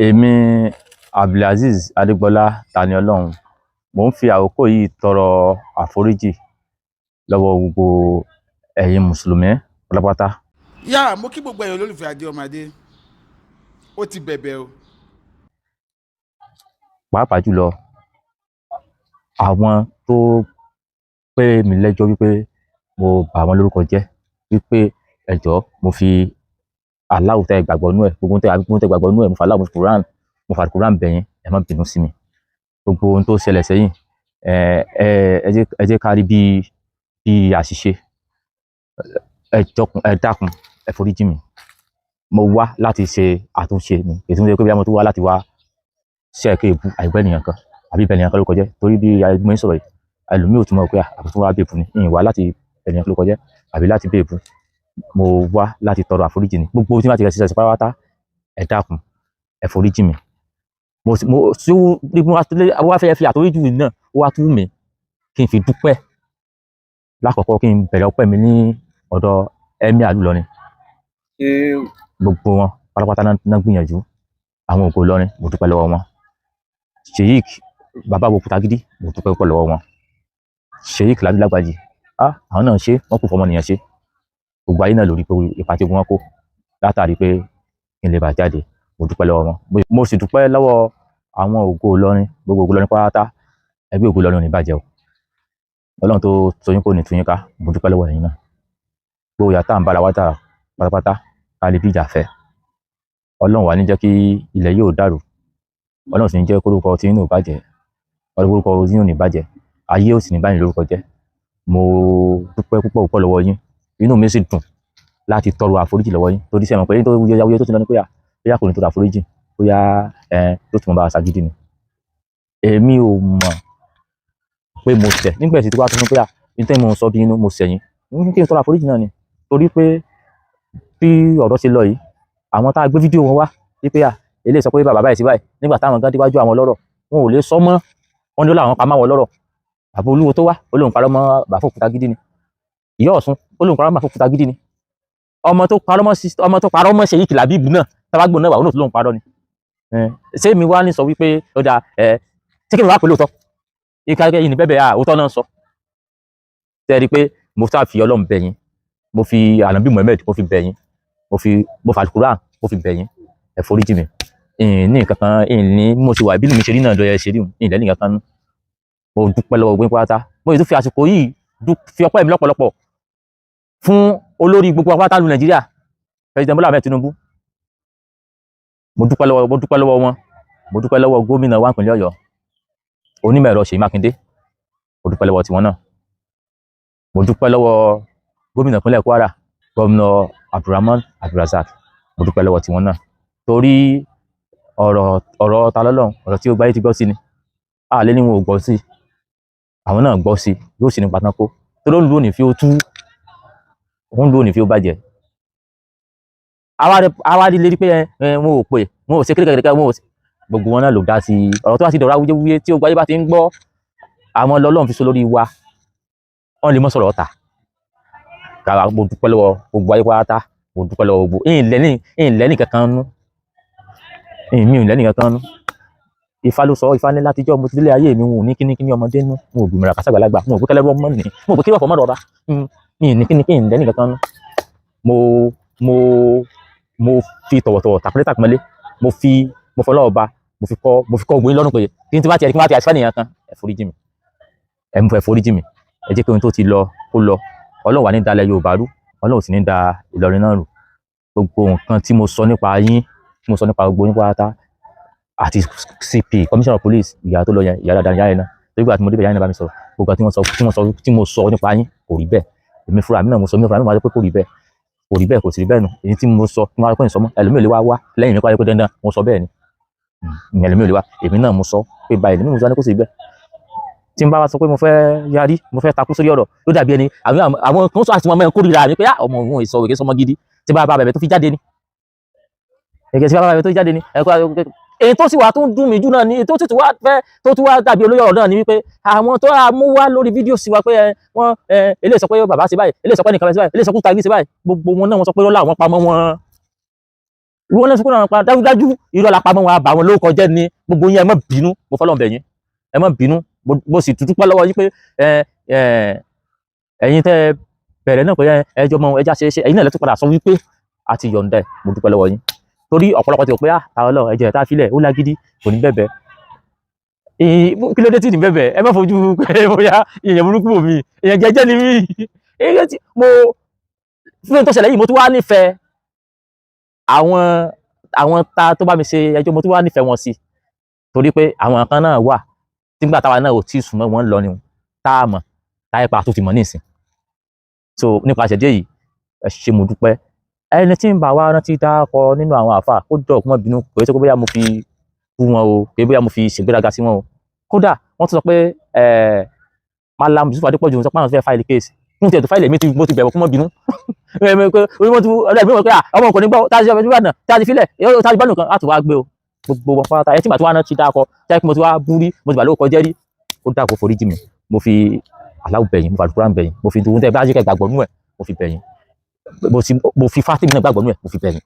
Èmi Abdulazeez Adégbọlá Taniọlọ́run, mò ń fi àkókò yìí tọrọ àforíjì lọ́wọ́ gbogbo ẹ̀yin mùsùlùmí pátápátá. Yá, mo kí gbogbo ẹ̀yin olólùfẹ́ Adé Ọmọdé. Ó ti bẹ̀bẹ̀ o. Pàápàá jùlọ àwọn tó pè mí lẹ́jọ́ wípé mo bà wọ́n lórúkọ jẹ́, wípé ẹ jọ̀ọ́, mo fi Allahu tẹ́ ẹ gbàgbọ́ nú ẹ̀, gbogbo tẹ́ ẹ gbàgbọ́ nú ẹ̀, mo fi Allah, mo fi Quran, mo fi Quran bẹ̀ yín, ẹ má bínú sí mi. Gbogbo ohun tó ṣẹlẹ̀ sẹ́yìn, ẹ ẹ ẹ jẹ́ ká rí bí àṣìṣe. Ẹ jọkun, ẹ dákun, ẹ foríjì mi. Mo wá láti ṣe àtúnṣe ni. Ètò ìṣe pé bí mo tún wá láti wá ṣe ẹ̀kẹ́ ìbú àìgbẹ́ ènìyàn kan àbí ìbẹ̀ ènìyàn kan ló kọjẹ́, torí bí mo ń sọ̀rọ̀ yìí, ẹlòmíì ò tún mọ̀ pé àbùtún wá bèbú ni. Ìyìn wá láti ènìyàn kan ló kọjẹ́ àbí láti bèbú. Mo wá láti tọrọ àforíjì ni. Gbogbo tí wọ́n ti rẹ̀ ṣiṣẹ́ pátápátá, ẹ dákun, ẹ foríjì mi. Mo mo tí ó wá fẹ́ fi àforíjì náà, ó wá tú mi kí n fi dúpẹ́. Lákọ̀ọ́kọ́, kí n bẹ̀rẹ̀ ọpẹ́ mi ní ọ̀dọ̀ Emir ìlú Ìlọrin. Gbogbo wọn pátápátá náà gbìyànjú. Àwọn Ògo Ìlọrin, mo dúpẹ́ lọ́wọ́ wọn. Sheik Bàbá Òkútagídí, mo dúpẹ́ púpọ̀ lọ́wọ́ wọn. Sheik Ladi Lágbàjì, ah, àwọn náà ṣe, wọ́n kò fọmọnìyàn ṣe. Gbogbo ayé náà lórí pé ipa tí wọ́n kó látàrí pé kí n lè bà jáde, mo dúpẹ́ lọ́wọ́ wọn. Mo sì dúpẹ́ lọ́wọ́ àwọn Ògo Ìlọrin, gbogbo Ògo Ìlọrin pátá. Ẹgbẹ́ Ògo Ìlọrin ò ní bàjẹ́ o. Ọlọ́run tó toyín kò ní tú yín ká. Mo dúpẹ́ lọ́wọ́ ẹ̀yin náà. Gbogbo ìyá tá à ń bára wa jà pátápátá, ká lè bí ìjà fẹ́. Ọlọ́run wà ní jẹ́ kí ilẹ̀ yóò dàrú. Ọlọ́run sì ní jẹ́ kórúkọ tí inú ò bàjẹ́, orúkọ tí inú ò ní bàjẹ́, ayé ò sì ní báyìí lórúkọ jẹ́. Mo dúpẹ́ púpọ̀ púpọ̀ lọ́wọ́ yín. Inú mi sì dùn láti tọrọ àforíjì lọ́wọ́ yín, torí sẹ́wọ̀n pé tó wúyẹ tó ti lọ ní pé à bóyá kò ní tọrọ àforíjì, bóyá ẹ yóò tún mọ bá a ṣàgídí ni. Èmi ò mọ̀ pé mo ṣẹ̀ nígbà tí wàá tún fún pé à ní tẹ́ mo sọ bí inú mo ṣẹ̀yìn kí n tọrọ àforíjì náà ni, torí pé bí ọ̀rọ̀ ṣe lọ yìí, àwọn tá a gbé fídíò wọn wá wípé à eléyìí sọ pé bàbá báyìí sí báyìí, nígbà táwọn gan déwájú àwọn lọ́rọ̀, wọn ò lè sọ mọ́. Wọn ní ó láwọn pamọ́ àwọn lọ́rọ̀. Bàbá olúwo tó wá, ó lóun parọ́ mọ́ bàbá Òkútagídí ni. Ìyá Ọ̀ṣun, ó lóun parọ́ mọ́ bàbá Òkútagídí ni. Ọmọ tó parọ́ mọ́ Sheikh Labib náà, tábàgbọ̀n náà wà, ó náà tó lóun parọ́ ni. Ṣé mi wá ní sọ wípé ó dáa? Ẹ ṣé kí mi wá pè lóòótọ́ ìka yìí ní bẹ́ẹ̀ bẹ́ẹ̀? Òótọ́ náà sọ. Tẹ́ ẹ rí i pé mo sá fi Ọlọ́run bẹ̀ yín, mo fi Ànábì Muhammed, mo fi bẹ̀ yín, mo fi Al-Quran, mo fi bẹ̀ yín, ẹ foríjì mi. Ìyìn ní nǹkan kan, ìyìn ní mo ti wà, ìbínú mi ṣe rí náà lọ́yẹ ṣe rí, ìyìn lẹ́nu nǹkan kan nú. Mo dúpẹ́ lọ́wọ́ gbogbo pátá. Mo sì tún fi àsìkò yìí fi ọpẹ́ mi lọ́pọ̀lọpọ̀ fún olórí gbogbo apáta lu Nàìjíríà, President Bola Ahmed Tinubu. Mo dúpẹ́ lọ́wọ́ wọn. Mo dúpẹ́ lọ́wọ́ gómìnà wa ìpínlẹ̀ Ọ̀yọ́, onímọ̀ ẹ̀rọ Ṣèyí Mákindé. Mo dúpẹ́ lọ́wọ́ tiwọn náà. Mo dúpẹ́ lọ́wọ́ gómìnà ìpínlẹ̀ Kwara, Gómìnà Abdulrahman Abdulrazak. Mo dúpẹ́ lọ́wọ́ tiwọn náà, torí ọ̀rọ̀ ta lọ́lọ́run, ọ̀rọ̀ tí ó gbáyé ti gbọ́ sí ni a lé ní wọn ò gbọ́ sí. Àwọn náà gbọ́ sí, yóò sì ní pátákó torí òun ló ní fi ó tú, òun ló ní fi ó bàjẹ́. Àwa rí lérí pé ẹ wọn ò pè, wọn ò ṣe kékeré, wọn ò ṣe. Gbogbo wọn náà ló dá sí ọ̀rọ̀ tó bá ti dọ̀rọ̀ awuyewuye tí ó gbáyé bá ti ń gbọ́. Àwọn lọ́lọ́run fi so lórí wa, wọ́n lè mọ́ sọ̀rọ̀ ọ̀tà kàrà. Mo dúpẹ́ lọ́wọ́ gbogbo ayé pátá. Mo dúpẹ́ lọ́wọ́ gbogbo ìyìn lẹ́nì kankan nú ìyìn mi ò lẹ́nì kankan nú. Ifá ló sọ. Ifá ní látijọ́ mo ti délé ayé mi, wọn ò ní kíní kíní ọmọdé nú, wọn ò gbìmọ̀ràn kásàgbàlagbà, wọn ò gbé kẹlẹ́rú ọmọ ní, wọn ò gbé kí ọ̀fọ̀ mọ́ rọra mi ní kíní kíní lẹ́nì kankan nú. Mo fi tọ̀wọ̀tọ̀wọ̀, tàpẹ́lẹ́ tàpẹ́lẹ́, mo fọlọ́ ọba, mo fi kọ́ ògbóyin lọ́rùn pé kí n ti bá ti àṣìfẹ́ nìyẹn kan, ẹ foríjì mi, ẹ mú, ẹ foríjì mi. Ẹ jẹ́ kí ohun tó ti lọ kó lọ. Ọlọ́run wà ní dalẹ̀ Yorùbá rú, Ọlọ́run sì ní da Ìlọrin náà rú. Gbogbo nǹkan tí mo sọ nípa yín, tí mo sọ nípa gbogbo yín pátá, àti CP, Commissioner of Police, ìyá tó lọ yẹn, ìyá dáadáa, ìyá yẹn náà, torí gbà tí mo débẹ̀, ìyá yẹn náà bá mi sọ̀rọ̀. Gbogbo tí wọ́n sọ, tí mo sọ nípa yín kò rí bẹ́ẹ̀. Èmi fúnra mi náà mo sọ, mi fúnra mi máa sọ pé kò rí bẹ́ẹ̀, kò rí bẹ́ẹ̀, kò sì rí bẹ́ẹ̀ nù. Èyí tí mo sọ, tí mo wá pé ìsọmọ ẹlòmíì lè wá wá lẹ́yìn mi kó ayé pé dandan mo sọ bẹ́ẹ̀ ni. Ẹlòmíì lè wá. Èmi náà mo sọ pé báyìí nínú, mo sọ ní kò sì rí bẹ́ẹ̀. Tí n bá wá sọ pé mo fẹ́ yarí, mo fẹ́ takú sórí ọ̀rọ̀, ló dàbí ẹni àwọn kan sọ àti wọn mẹ́rin kórìíra mi pé ọmọ òun ìsọ òkè sọmọ gidi tí bá bá bẹ̀bẹ̀ tó fi jáde ni, ẹ̀gẹ̀ tí bá bá bẹ̀bẹ̀ tó fi jáde ni. Ẹ̀kọ́ èyí tó sì wà tó ń dùn mí jù náà ni, èyí tó sì tún wá fẹ́ tó tún wá dàbí olóyè ọ̀rọ̀ náà ni wípé àwọn tó a mú wá lórí fídíò sí wa pé ẹ wọ́n ẹ eléyìí sọ pé bàbá ṣe báyìí, eléyìí sọ pé nìkan ṣe báyìí, eléyìí sọ pé tàbí ṣe báyìí, gbogbo wọn náà wọ́n sọ pé rọ́lá àwọn pamọ́ wọn. Ìwọ náà sọ pé irọ́ pa, dájúdájú irọ́ la pamọ́ wọn, àbá wọn lórúkọ jẹ́ ni. Gbogbo yín, ẹ má bínú, mo fọlọ́n bẹ̀ yín, ẹ má bínú. Mo sì dúpẹ́ lọ́wọ́ yín pé ẹ ẹ ẹ̀yin tẹ́ ẹ bẹ̀rẹ̀ náà pé ẹjọ́ mọ ẹja ṣe é ṣe, ẹ̀yin náà lẹ́tọ́ padà sọ wípé a ti yọ̀ǹda ẹ̀. Mo dúpẹ́ lọ́wọ́ yín torí ọ̀pọ̀lọpọ̀ ti rò pé ah, àwọn ọlọ́run ẹjọ́ ẹ̀ tá a filẹ̀ ó lágídí, kò ní bẹ̀bẹ̀. Kí ló dé tí ní bẹ̀bẹ̀? Ẹ má fojú pé bóyá èèyàn burúkú wò mí, èèyàn jẹ́jẹ́ ni mí. Èèyàn tí mo fún tó ṣẹlẹ̀ yìí, mo tún wá nífẹ̀ẹ́ àwọn ta tó bá mi ṣe ẹjọ́, mo tún wá nífẹ̀ẹ́ wọn sí, torí pé àwọn kan náà wà nígbà táwa náà ò tí ì sùn mọ́ wọn lọ ni tá a mọ̀ táyé pa tó ti mọ̀ nísìn. So nípasẹ̀ díẹ̀ yìí, ẹ ṣé, mo dúpẹ́. Ẹni tí ń bá wa rántí dákọ nínú àwọn àáfà, kó dọ̀ kó má bínú, kò yẹ kó bóyá mo fi bú wọn o, kò yẹ bóyá mo fi ṣègbéraga sí wọn o. Kódà wọ́n tún sọ pé Malam Yusuf Adépọ̀jù sọ pé àwọn fẹ́ file case fún tiẹ̀ tó file mi, mo ti bẹ̀rù kó má bínú. Orí wọn ti ọmọ kò ní gbọ́ tá a ti ṣe ọmọ tá a ti filẹ̀ tá a ti bá nìkan láti wá gbé o. Gbogbo wọn pátá ẹ tí màá tí wàá rántí dákọ tẹ́ kí mo ti wá bú rí, mo ti bà lórúkọ jẹ́ rí, ó dákọ foríjì mi. Mo fi Aláwọ̀ bẹ̀yìn, mo fi Àlùkùránì bẹ̀yìn, mo fi dùn tẹ́ bá jẹ́ kẹ́ gbàgbọ́ nú ẹ̀, mo fi bẹ̀yìn, mo fi Fátìmí náà gbàgbọ́ nú ẹ̀, mo fi bẹ̀yìn.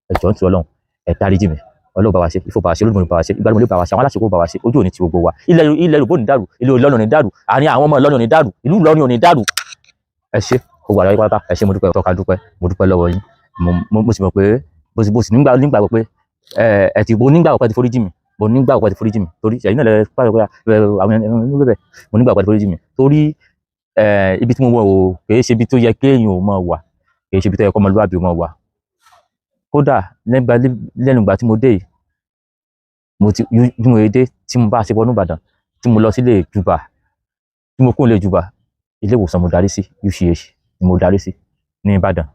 Ẹ jọ̀ọ́, nítorí Ọlọ́run, ẹ dáríjì mi. Ọlọ́run bá wa ṣe, Ifọ̀ bá wa ṣe, Olódùmarè bá wa ṣe, Ìgbàlódé bá wa ṣe, àwọn aláṣẹ kó bá wa ṣe. Ojú òní ti gbogbo wa, ilẹ̀ ilẹ̀ Yorùbá ò ní dàrú, ìlú Ìlọrin ò ní dàrú, àárín àwọn ọmọ Ìlọrin ò ní dàrú, ìlú Ìlọrin ò ní dàrú. Ẹ ṣé, gbogbo àlàyé pátá, ẹ ṣé, mo dúpẹ́, tọ́ka dúpẹ́, mo dúpẹ́ lọ́wọ́ yín. Mo sì mọ̀ pé mo sì nígbàgbọ́ pé ẹ ẹ ti mo nígbàgbọ́ pé ẹ ti foríjì mi. Mo nígbàgbọ́ pé ẹ ti foríjì mi torí ẹ̀yin náà lẹ pàṣẹ pé àwọn ẹni bẹ́ẹ̀. Mo nígbàgbọ́ pé ẹ ti foríjì mi torí ibi tí mo wọ̀ o, kì í ṣe ibi tó yẹ kéèyàn ò mọ̀ wà, kì í ṣe ibi tó yẹ kọ́mọlúwàbí ò mọ̀ wà. Kódà lẹ́nu ìgbà tí mo dé yìí, mo ti bí mo dé, tí mo bá ṣe wọnú Ìbàdàn, tí mo lọ sílé ìjùbà, tí mo kúrò nílé ìjùbà, ilé ìwòsàn mo darí sí, UCH ni mo darí sí ní Ìbàdàn.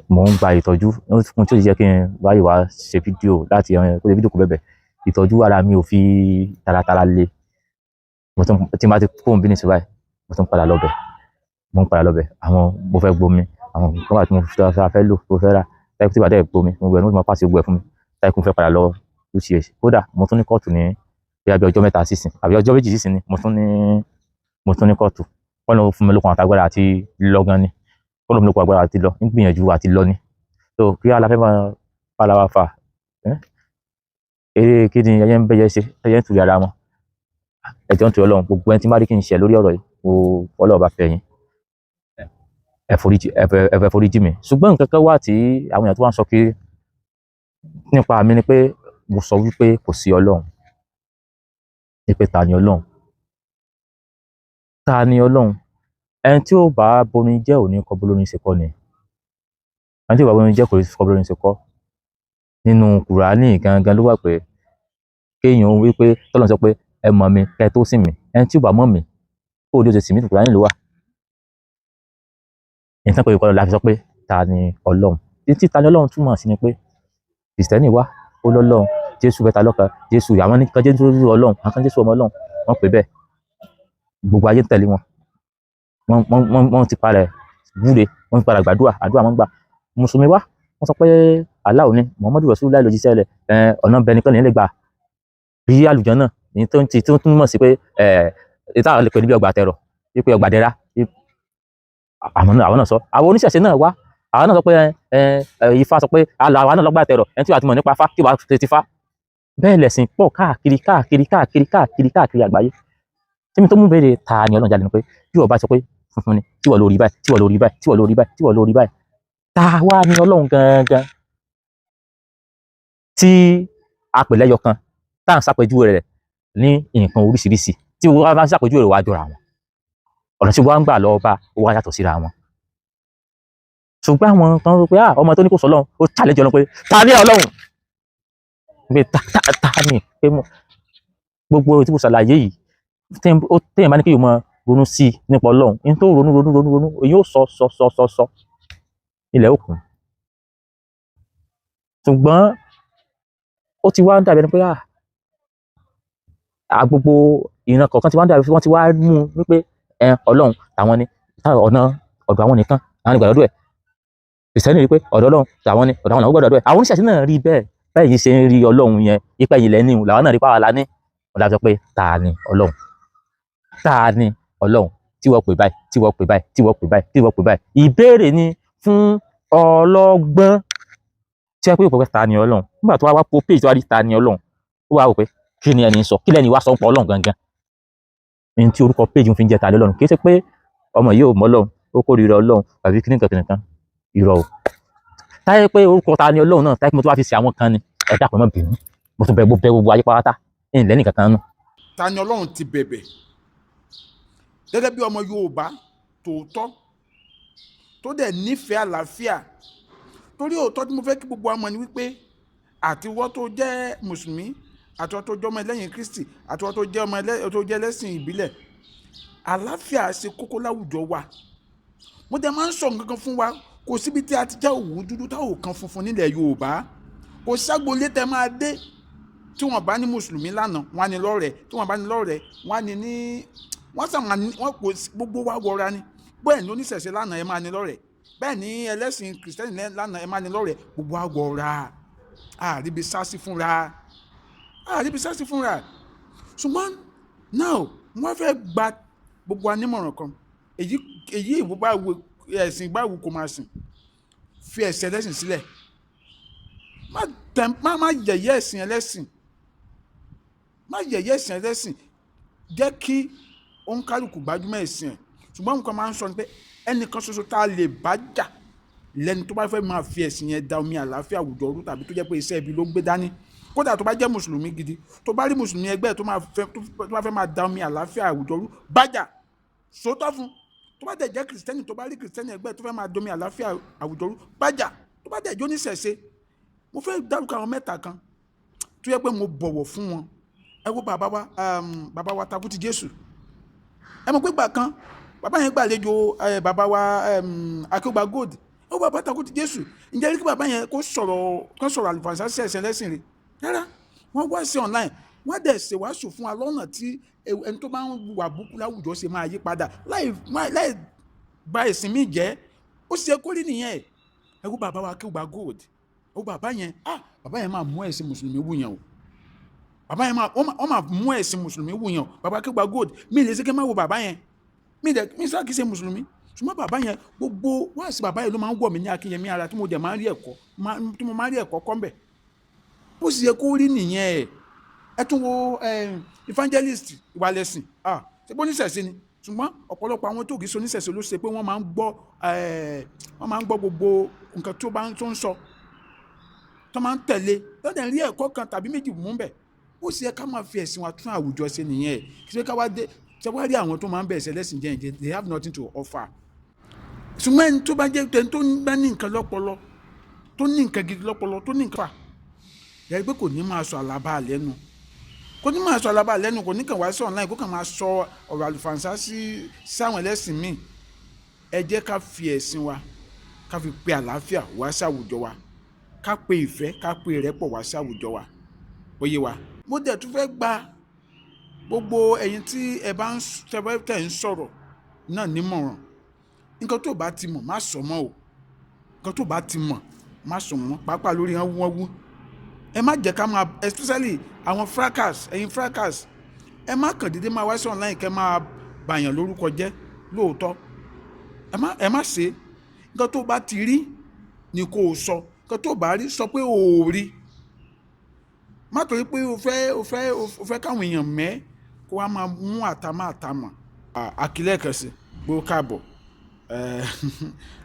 Mò ń gba ìtọ́jú fún tí ó jẹ́ kí n wáyé wá ṣe fídíò láti kó ṣe fídíò kó bẹ̀bẹ̀. Ìtọ́jú ara mi ò fi taratara le. Mo tún tí n bá ti kúrò níbí nísìnyí báyìí, mo tún padà lọ bẹ̀, mo ń padà lọ bẹ̀. Àwọn mo fẹ́ gbomi, àwọn nǹkan wà tí mo fẹ́ lò, mo fẹ́ rà táyé tí bàdẹ́ gbomi, mo gbẹ̀ ní wọ́n ti máa pàṣẹ gbogbo ẹ̀ fún mi táyé kí mo fẹ́ padà lọ UCH. Kódà mo tún ní kóòtù ní bóyá bí ọjọ́ 3 sísìn àbí ọjọ́ 2 sísìn ni mo tún ní kóòtù. Wọ́n lọ fún mi lókun àtagbára àti lọ gan ni, wọ́n lọ fún mi lókun agbára àti lọ, ń gbìyànjú àti lọ ni. So kí á la fẹ́ máa bára wa fà eré? Kí ni ẹyẹ ń bẹ́yẹ ṣe, ẹyẹ ń tùrí ara wọn? Ẹjọ́ ń tùrí Ọlọ́run. Gbogbo ẹni tí bá rí kí n ṣe lórí ọ̀rọ̀ yìí, mo Ọlọ́run bá fẹ́ yín, ẹ foríjì, ẹ fẹ́ foríjì mi. Ṣùgbọ́n nǹkan kan wà tí àwọn èèyàn tó wá ń sọ kiri nípa mi ni pé mo sọ wípé kò sí Ọlọ́run, ní pé ta ni Ọlọ́run, ta ni Ọlọ́run? Ẹni tí ó bá borin jẹ́ òní kọ́ bólórin ṣe kọ́ ni. Ẹni tí ó bá borin jẹ́ kò ní kọ́ bólórin ṣe kọ́. Nínú Kùránì gangan ló wà pé kéèyàn wí pé tọ́lọ́run sọ pé ẹ mọ̀ mi kẹ́ ẹ tó sìn mí. Ẹni tí ò bá mọ̀ mí, kó o ní o ṣe sìn mí? Kùránì ló wà. Nǹkan pé ìkọlọ̀ la fi sọ pé ta ni Ọlọ́run. Títí ta ni Ọlọ́run túmọ̀ sí ni pé Kìrìsìtẹ́nì wá ó lọ́lọ́run, Jésù mẹ́ta lọ́kan, Jésù àwọn nìkan, Jésù Ọlọ́run, àwọn kan Jésù ọmọ Ọlọ́run, wọ́n pè bẹ́ẹ̀. Gbogbo ayé ń tẹ̀lé wọn, wọ́n ti parẹ́ wúre, wọ́n ti padà gbàdúrà, àdúrà wọn gbà. Mùsùlùmí wá, wọ́n sọ pé Allah ni Muhammadu Rasulullah lójíṣẹ́ rẹ̀, ọ̀nà bẹ nìkan lè gbà rí àlùjánnà ní tó ń ti tó ń túmọ̀ sí pé ìta lè pè níbi ọgbà àtẹrọ wípé ọgbà dẹ́ra. Àwọn náà sọ, àwọn oníṣẹ̀ṣe náà wá, àwọn náà sọ pé ẹ ẹ Ifá sọ pé àlọ́ àwọn náà lọ́gbà àtẹrọ. Ẹni tí wàá ti mọ̀ nípa Ifá tí wàá ti fa bẹ́ẹ̀, lẹ̀sìn pọ̀ káàkiri káàkiri káàkiri káàkiri káàkiri àgbáyé. Tí mi tó mú béèrè ta ni Ọlọ́run jáde ni pé bí wọ́n bá sọ pé funfun ni, tí wọ́n lórí báyìí, tí wọ́n lórí báyìí, tí wọ́n lórí báyìí, tí wọ́n lórí báyìí, ta wá ni Ọlọ́run gangan tí a pè lẹ́yọ kan, tá à ń ṣàpèjúwe rẹ̀ ní nǹkan oríṣiríṣi, tí wọ́n bá ń ṣàpèjúwe rẹ̀ wá jọra wọn, ọ̀nà tí wọ́n ń gbà lọ bá wá yàtọ̀ síra wọn. Ṣùgbọ́n àwọn kan rò pé ah, ọmọ tó ní kò sọ Ọlọ́run, ó challenge Ọlọ́run pé ta ni Ọlọ́run, pé ta ta ta ni pé mo gbogbo tí mo ṣàlàyé yìí, téèyàn bá ní kí yóò máa ronú sí i nípa Ọlọ́run ní tó ronú ronú ronú ronú, èyí ó sọ sọ sọ sọ sọ ilẹ̀ òkun. Ṣùgbọ́n ó ti wá ń dàbí ẹni pé gbogbo ìran kọ̀ọ̀kan ti wá ń dàbí wọ́n ti wá mú un wípé ẹ Ọlọ́run tàwọn ni, ọ̀nà ọ̀dọ̀ àwọn nìkan àwọn ìgbà lọ́dọ̀ ẹ̀. Kìrìsìtẹ́nì rí pé ọ̀dọ̀ Ọlọ́run tàwọn ni, ọ̀dọ̀ àwọn làwọn gbọ́dọ̀ ẹ̀. Àwọn oníṣẹ̀ṣe náà rí bẹ́ẹ̀. Bẹ́ẹ̀ yìí ṣe ń rí Ọlọ́run yẹn, ipa yìí lẹ́ni làwọn náà rí pàwọ́ la ní ọ̀dà sọ pé ta ni Ọlọ́run, ta ni Ọlọ́run tí wọ́n pè báyìí, tí wọ́n pè báyìí, tí wọ́n pè báyìí, tí wọ́n pè báyìí. Ìbéèrè ni fún ọlọ́gbọ́n tí Tí wọ́n pé òpè Ta ni Ọlọ́run, nígbà tó wá wá po page tó wá rí Ta ni Ọlọ́run, ó wá wò pé kí ni ẹni sọ, kí lẹ́ni wá sọ ń pa Ọlọ́run gangan ní tí orúkọ page ń fi ń jẹ́ Ta ni Ọlọ́run. Kì í ṣe pé ọmọ yìí ò mọ Ọlọ́run, ó kórìíra Ọlọ́run tàbí kíní kan kìnìkan, irọ́ o. Táyé pé orúkọ Ta ni Ọlọ́run náà, táyé pé mo tún wá fi ṣe àwọn kan ni, ẹ dákun, ẹ má bínú. Mo tún bẹ gbogbo ayé pátá ẹ̀ ń lẹ́nì kankan nù. Ta ni Ọlọ́run ti bẹ̀bẹ̀ gẹ́gẹ́ bí ọmọ Yorùbá tòótọ́ tó dẹ̀ nífẹ̀ẹ́ àlàáfíà, torí òótọ́ tí mo fẹ́ kí gbogbo wa mọ̀ ni wípé àtiwọ́ tó jẹ́ mùsùlùmí, àtiwọ́ tó jẹ́ ọmọ ẹlẹ́yìn Kristi, àtiwọ́ tó jẹ́ ọmọ ẹlẹ́ tó jẹ́ ẹlẹ́sìn ìbílẹ̀, àlàáfíà ṣe kókó láwùjọ wa. Mo dẹ̀ máa ń sọ nǹkan kan fún wa: kò síbi tí a ti já òwú dúdú táwọn kan funfun nílẹ̀ Yorùbá. Kò ságbolé tẹ máa dé tí wọ́n bá ní mùsùlùmí lánàá, wọ́n á ní lọ́rẹ̀ẹ́. Tí wọ́n bá ní lọ́rẹ̀ẹ́, wọ́n á ní ní wọ́n sàmà ní wọ́n. Kò sí gbogbo wa wọra ni. Bẹ́ẹ̀ ní oníṣẹ̀ṣe lánàá, ẹ máa ní lọ́rẹ̀ẹ́. Bẹ́ẹ̀ ní ẹlẹ́sìn kìrìsìtẹ́nì lánàá, ẹ máa ní lọ́rẹ̀ẹ́. Gbogbo wa wọra, àríbi sásí fúnra, àríbi sásí fúnra. Ṣùgbọ́n now, wọ́n fẹ́ gba gbogbo wa nímọ̀ràn kan. Èyí ìwọ bá wo ẹ̀sìn bá wù kó máa sìn, fi ẹ̀sìn ẹlẹ́sìn sílẹ̀. Má tẹ má yẹ̀yẹ́ ẹ̀sìn ẹlẹ́sìn, má yẹ̀yẹ́ ẹ̀sìn ẹlẹ́sìn. Jẹ́ kí òǹkálùkù gbájúmọ́ ẹ̀sìn ẹ̀. Ṣùgbọ́n nǹkan máa ń sọ ni pé ẹnìkan ṣoṣo tá a lè bá jà lẹ́ni tó bá fẹ́ máa fi ẹ̀sìn yẹn da omi àlàáfíà àwùjọ rú, tàbí tó jẹ́ pé iṣẹ́ ibi ló gbé dání. Kódà tó bá jẹ́ mùsùlùmí gidi, tó bá rí mùsùlùmí ẹgbẹ́ tó bá fẹ́ máa da omi àlàáfíà àwùjọ rú, bá jà, sòótọ́ fún. Tó bá dẹ̀ jẹ́ kìrìsìtẹ́nì, tó bá rí kìrìsìtẹ́nì ẹgbẹ́ tó fẹ́ máa domi àlàáfíà àwùjọ rú, bá jà. Tó bá dẹ̀ jẹ́ oníṣẹ̀ṣe, mo fẹ́ dárúkọ àwọn mẹ́ta kan tó yẹ pé mo bọ̀wọ̀ fún wọn. Ẹ wo bàbá wa, bàbá wa Takuti Jésù. Ẹ mọ̀ pé gbà kan bàbá yẹn gbàlejò bàbá wa Akéwùgbà Gold. Ẹ wo bàbá Takuti Jésù, ǹjẹ́ rí kí bàbá yẹn kó sọ̀rọ̀, kó sọ̀rọ̀ àlùfànṣá sí ẹ̀sìn ẹlẹ́sìn rí? Rárá. Wọ́n wá sí online, wọ́n dẹ̀ ṣèwàásù fún wa lọ́nà tí ẹni tó bá ń wà búkú láwùjọ ṣe máa yí padà láì bà ẹ̀sìn mi jẹ́. Ó ṣe kórìí nìyẹn. Ẹ wo bàbá wa Akéwùgbà Gold, ẹ wo bàbá yẹn. Ah, bàbá yẹn máa mú ẹ̀sìn mùsùlùmí wù yẹn o. Bàbá yẹn máa wọ́n máa mú ẹ̀sìn mùsùlùmí wù yẹn o. Bàbá Akéwùgbà Gold, mi lè ṣe kí n má wo bàbá yẹn. Mi dẹ̀ mi sá kì í ṣe mùsùlùmí, ṣùgbọ́n bàbá yẹn, gbogbo wáàsí bàbá yẹn ló máa ń wọ̀ mí ní akínyẹmí ara, tí mo dẹ̀ máa ń rí ẹ̀kọ́, tí mo máa ń rí ẹ̀kọ́ kọ́ mbẹ̀. Bó sì yẹ kó rí nìyẹn. Ẹ tún wo evangelist Ìwàlẹ̀sìn. Ah, ṣe bó níṣẹ̀ṣe ni? Ṣùgbọ́n ọ̀pọ̀lọpọ̀ àwọn tó kì í ṣe oníṣẹ̀ṣe ló ṣe pé wọ́n máa ń gbọ́ gbogbo nǹkan tó bá tó ń sọ, tó máa ń tẹ̀lé, tó dẹ̀ ń rí ẹ̀kọ́ kan tàbí méjì mú bẹ̀. Ó sì yẹ ká máa fi ẹ̀sìn wa tún àwùjọ ṣe nìyẹn. Kí ṣe ká wá dé ṣe wá rí àwọn tó máa ń bẹ̀ ẹ̀sẹ̀ lẹ́sìn jẹ́ ǹjẹ́, they have nothing to offer. Ṣùgbọ́n ẹni tó bá jẹ́ ẹni tó bá ní nǹkan lọ́pọlọ, tó ní nǹkan gidi lọ́pọlọ, tó ní nǹkan fà yẹ pé kò ní máa sọ àlàbà lẹ́nu, kò ní máa sọ àlàbà lẹ́nu, kò ní kàn wá sí online kó kàn máa sọ ọ̀rọ̀ àlùfànṣá sí sáwọn ẹlẹ́sìn míì. Ẹ jẹ́ ká fi ẹ̀sìn wa ká fi pe àlàáfíà wá sí àwùjọ wa, ká pe ìfẹ́, ká pe ìrẹ́pọ̀ wá sí àwùjọ wa. Ó yé wa. Mo dẹ̀ tún fẹ́ gba gbogbo ẹ̀yin tí ẹ bá ń tẹ̀ ń sọ̀rọ̀ náà nímọ̀ràn. Nǹkan tó bá ti mọ̀, má sọ mọ́ o. Nǹkan tó bá ti mọ̀, má sọ mọ́, pàápàá lórí wọ́n wọ́n wú. Ẹ má jẹ́ ká máa, especially àwọn fracas, ẹ̀yin fracas, ẹ má kàn déédéé máa wá sí online kẹ́ máa bàyàn lórúkọ jẹ́ lóòótọ́. Ẹ má ṣe. Nǹkan tó bá ti rí ni kó o sọ. Nǹkan tó bá rí, sọ pé o ò rí. Má torí pé o fẹ́ káwọn èèyàn mẹ́ kó wá máa mú àtàmọ́ àtàmọ́. Àkílẹ̀ kan sí pé ó káàbọ̀.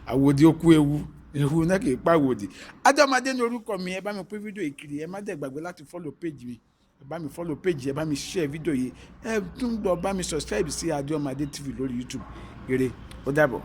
Àwòdì ó kú ewu, ewu náà kì í pa àwòdì. Adéọmọdé ní orúkọ mi. Ẹ bá mi pín fídíò yìí kiri. Ẹ má dẹ̀ gbàgbé láti follow page mi. Ẹ bá mi follow page, ẹ bá mi share fídíò yìí. Ẹ tún gbọ́, bá mi subscribe sí Adéọmọdé TV lórí YouTube. Ire, ó dàbọ̀.